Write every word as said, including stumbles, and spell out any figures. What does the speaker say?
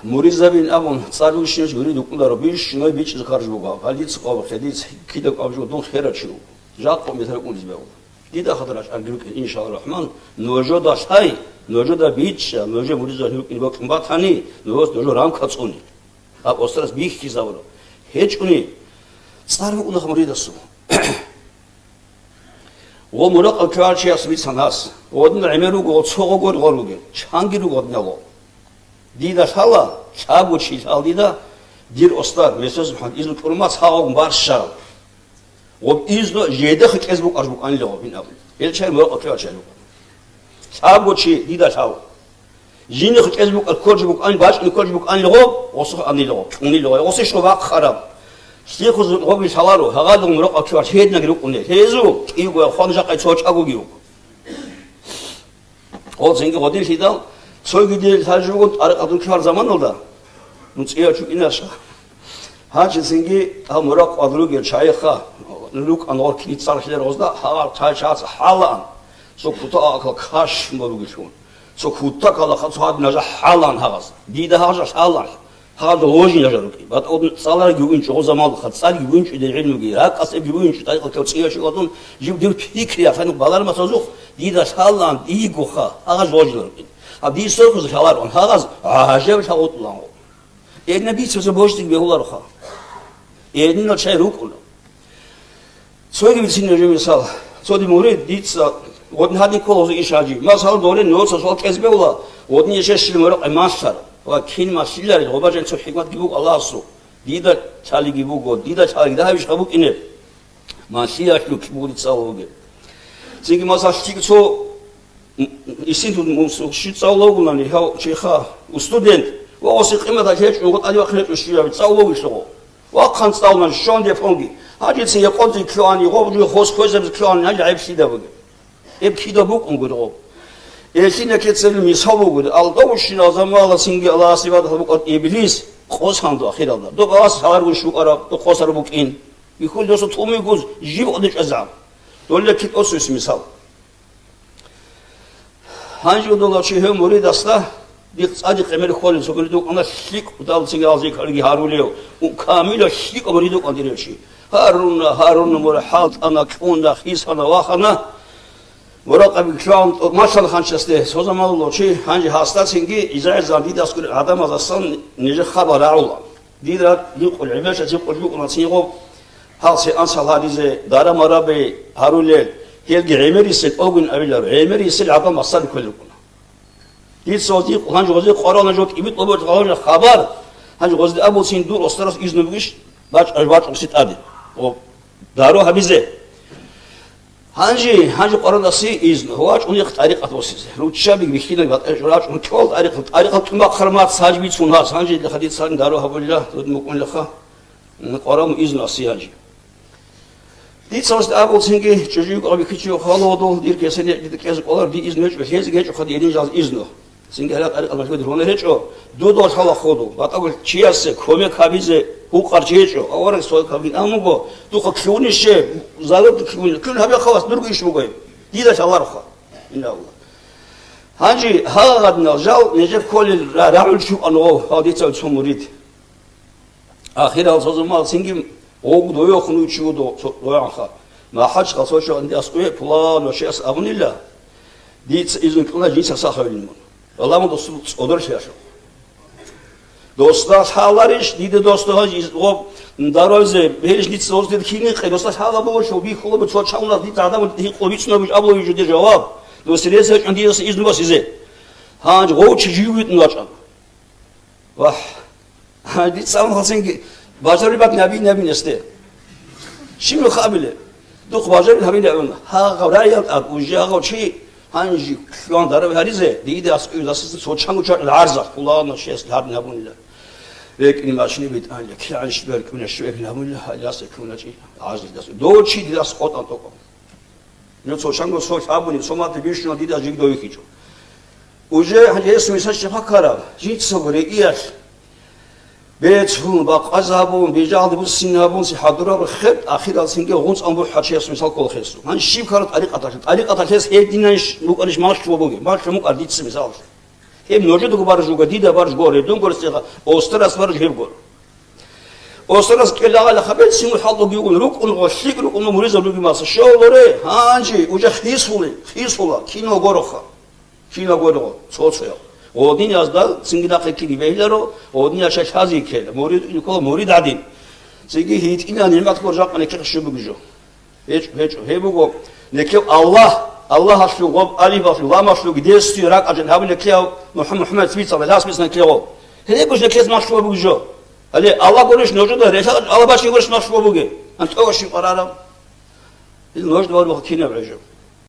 Муридзабин абун цӀар бищунищ мурид вукӀунаро, бищунго бичӀчӀизе хъарж буго. Гьалица къвабухъе, дица кида къваб жо, дун херав чи вуго. Жакъа метер унизбе вуго. Дида хадур рачӀарги рукӀин, иншалла рахман, нужеда лъай, нужеда бичӀчӀа, нужер муридзаб рукӀин бокьун батани, нужес нужер рамка цӀуни. Гьаб осарас бихьизавуро. ГьечӀони, цӀар букӀуна муридасул. Гъо муракъаб ккарав чияс бицан гьас. Гъодин гӀемер руго, цо гъогор гъор ругел, чанги руго гъодинал гъо. Дида лъала, лъабго чи лъал дида, дир остар, Месес МухӀамад, изну кӀурмац гьагъун барщарал. Гъоб изну жедехъ кьез букӀарж букӀаниле гъоб ин абун. Гьел чай муракъаб ккарав чай букӀана. Лъабго чи дида лъал. Жинихъ кӀез букӀа-, кколж букӀан, бачӀун кколж букӀанилгъо, гъосухъ анилгъо, кьунилгъо, гъосищ гъо бахъараб. Лъихъуз гъоги лъаларо, гьагъадул муракъаб ккарав гьединаги рукӀуне. Гьезул кӀиго хъван жакъай цо чӀагоги вуго. Гъо цинги гъодин лъидал, цоги дир лъалж вугун тӀарикъатун ккараб заманалда, ну, цӀияв чукӀинаша. Гьанчи цинги гьав муракъ вад ругел чайха, рукӀан гъор кицӀар хилер гъозда, гьагъар чай чаца хӀалаан. Цо кута акал каш муругелъун. Цо кута калаха цо гьад нажа хӀалаан гьагъаз. Дида гьагъажа хӀалаан. Гьагъаз ложи нажа рукӀи. БатӀа цӀаларги вуинчӀо гъо замалха, цӀарги вуинчӀо дир гӀилмуги, ракӀасебги вуинчӀо, тӀарикъа кав цӀияв чи ватун, жив дир пикри ахӀан балар масазухъ, дида хӀалаан, дигоха, гьагъаз ложи рукӀи. Гьаб дир сорхуз хӀаларун, гьагъаз гӀажаб лъагъутӀулан гъо. Гьединаб бицазе бождик бегьулароха. Гьединал чай рукӀуна. Цоги бицин нужее мисал. Цоги мурид дица гъодин гьадин ккола гьоза иш гьанжи. Масала, доле нуца суал кӀезбевла, гъодин ишещил муракъи малъар. Ва кин малъиларел, гъобажан цо хӀикматги буго Аллагьасул. Дида лъалиги буго, дида лъалиги дагьабищ гьаб букӀинеб? Малъиялъул бугоди цӀалуге. Цинги, масала, лъикӀ цо, м, м, исинтун мусул щи цӀалугунани гьав чеха, у студент, ва оси къиматал гьечӀун, гъо тӀади вахъин гьечӀун щияби цӀалугелъугъо. Вахъан цӀалуна щон депонги. Гьанже цин якъонцин ккоани, гъо жуй хос хвезабиз ккоани, гьанже гӀеб лъида бугеб? Гьеб кида букӀун гургъо. Элъина кецалил мисал бугури, алдавущинал замала цинги Аллагьас гӀибадатал букӀараб иблис къосанду ахиралда. Доб Аллагьас гьаларгун щукӀараб, доб къосар букӀин. Бихьул досул тӀумигуз жиб гъодичӀазаб. Долла китӀосуйс мисал. Гьанже удулав чи гьев муридасда, дихъ цӀадихъ гӀемер хьолин, цо мурид вукӀана лъикӀ удал цинги алзи калги гьарулев, у камила лъикӀ мурид вукӀан дирев чи. Гьаруна, гьаруна, мура хӀалтӀана, кьуна, хисана, вахана. Муракъаби лъугьун малъана ханчасде, цо заманалъ чи, гьанже гьасда цинги изагӀи зандидасгури гӀадамазасан нижер хабар рагӀула. Дир ракӀ гьикъун, гӀемерчӀа гьикъун букӀуна цинго, гьал се ансал гьаризе, дара-мараби гьарулел, гьелги гӀемерисел огун авиларо, гӀемерисел гӀадамаз сари кколел рукӀуна. Дица гьанже гъозе къварана жо кӀибитӀ лобочӀ хабар, гьанже гъозде абулцин дур остарас изну бугищ, бачӀ-, бачӀунси тӀаде. О, дару гьабизе. Гьанже, гьанже Къуръанасе изну, вачӀунихъ тӀарикъат босизе. Руччаби бихьинаб батӀа-, рачӀун ккол тӀарикъат, тӀарикъат тӀумахъармат сажбицун гьас. Гьанже дида хадиц царин дару гьабулла, дуд мукӀунлаха, Къуръан изну асе гьанже. Дица гьасда абулцинги, чӀужугӀ къаби кичи хвалодул, дир кесен дида кӀезе кӀолар, ди изну гьечӀо, лъезе гьечӀо хадиенин жал изну. Цинги гьаракь-гьаракь машгьуди гьунар гьечӀо, дуда лъала ходу, батӀагул чиясе кумек гьабизе гьукъар чи гьечӀо, авараг сой кабин амуго, духа ккунище, залурги ккуни, ккун гьабе хавас, дурго иш бугой, дида лъаларха. Инна Аллагь. Гьанжи гьагъадинал жал нижер кколел ра-, рагӀул чукъан гъов, гьав дица цо мурид. Ахирал созумал цинги гъов дойохун учи вудо цо-, доянха. МахӀачхъа цо чӀванди аскӀове пулан ва щас абунила, дица изун кьуна жинца сахавилин мун. Валаму досул цӀодорлъиялъул. Досда лъаларищ, диде досда гьанж из-, гъоб дарозе берищ дица досда кинихъе, досда лъала бугъушлъу бихьула бугъу цо чавлаз дица гӀадамал гьикъу бицунаб бугъу абулаб жуде жаваб. Досда рес гьечӀун дица изну басизе. Гьанж гъов чи жив витӀун вачӀан. Вагь, дица амма хасинги бажарибат наби, наби несте. Щиб хабиле? Духъ бажарил гьабиле абун. Гьагъав раял аб, уже гьагъав чи гьанжи лъугьан дарав гьаризе, диде аскӀуй засизе цо чанго чвакӀ гӀарза, хъулаана чияс гьарин гьабунила. РекӀни машини битӀанила, кигӀан шибер кӀуна шибер гьабунила, гьаласе кӀуна чи гӀарзил дас. Дов чи дидас къотӀан тӀокӀав. Ну, цо чанго цо лъабуни, цо мати бищуна дида жигдо вихьичӀо. Уже гьес мисал щиб баккараб, жинцаго рекӀиялъ бецун, бакъазабун, бижалде буссинабун, си хӀадураб хер, ахирал цинги гъунцӀан бухӀа чияс мисал ккола хесул. Гьанже щиб ккараб тӀарикъаталъе? ТӀарикъаталъ гьес гьединанищ букӀанищ малъула бугеб? Малъун букӀар дица мисалалъе. Гьеб нужедаго баржуга, дида баржго, редунгор цӀеха, остарас барж гьебгор. Остарас кӀелагъала хабел симу хӀалдуги угун, рукӀун гъо, лъикӀ рукӀун муриза руги маса. Щолоре, гьанжи, уже хисули, хисула, кино гороха. Кино горого, цо-цоял. Гъодин язда цинги нахъе кири бегьиларо, гъодин яша лъази ккела, мурид, мурид гӀадин. Цинги гьитӀина нигӀмат гор жакъа некехъ щиб бугижо. ГьечӀо, гьечӀо. Гьеб буго, некев Аллагь, Аллагьалъул гъоб алифалъул, ламалъул гидесие ракӀалъан гьабу некев МухӀаммад, МухӀаммад цбицал, лъас бицан некего. Гьеб буш некез малъула бугижо. Гьале, Аллагь гурищ нужеда, релъа Аллагь бачи гурищ малъула буге. Ан тӀогъашин къарарав. Ил нужда варвах кинаб гӀежо.